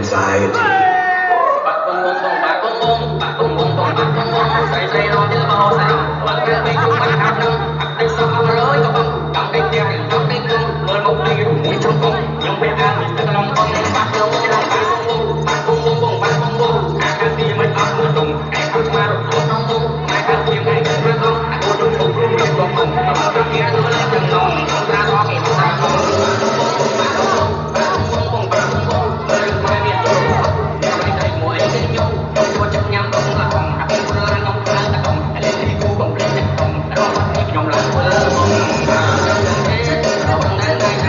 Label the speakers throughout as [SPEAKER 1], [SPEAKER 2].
[SPEAKER 1] Anxiety.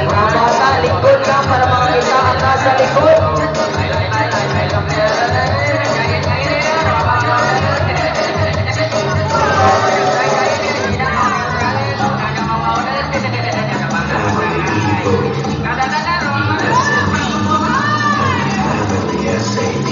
[SPEAKER 2] Mga bata, likod lang para makakita ang nasa likod.
[SPEAKER 1] Family Evil, ESMP, and Family SAP.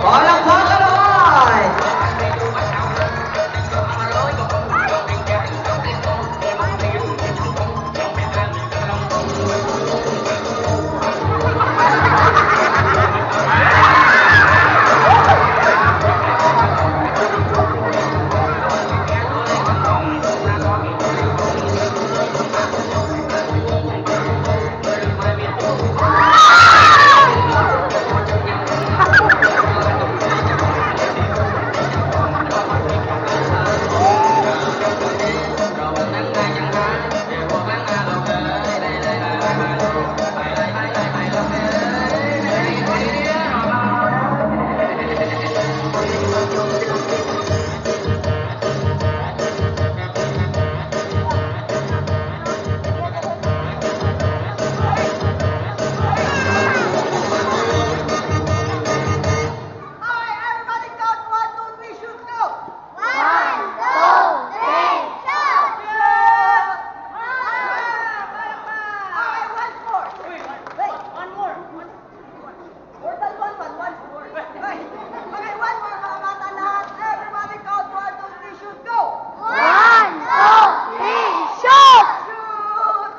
[SPEAKER 2] Palakpakan naman!
[SPEAKER 3] Alright, everybody count. One, two, three, shoot, go!
[SPEAKER 4] One, two, three, shoot!
[SPEAKER 3] Shoot! Alright, one more. Wait, one more. More than one, one, one more. Wait. Okay, one more, mga bata lahat. Everybody count. One, two, three, shoot, go!
[SPEAKER 4] One, two, three, shoot!
[SPEAKER 3] Shoot!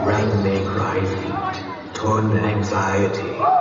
[SPEAKER 1] Rang may cry feet, ton anxiety.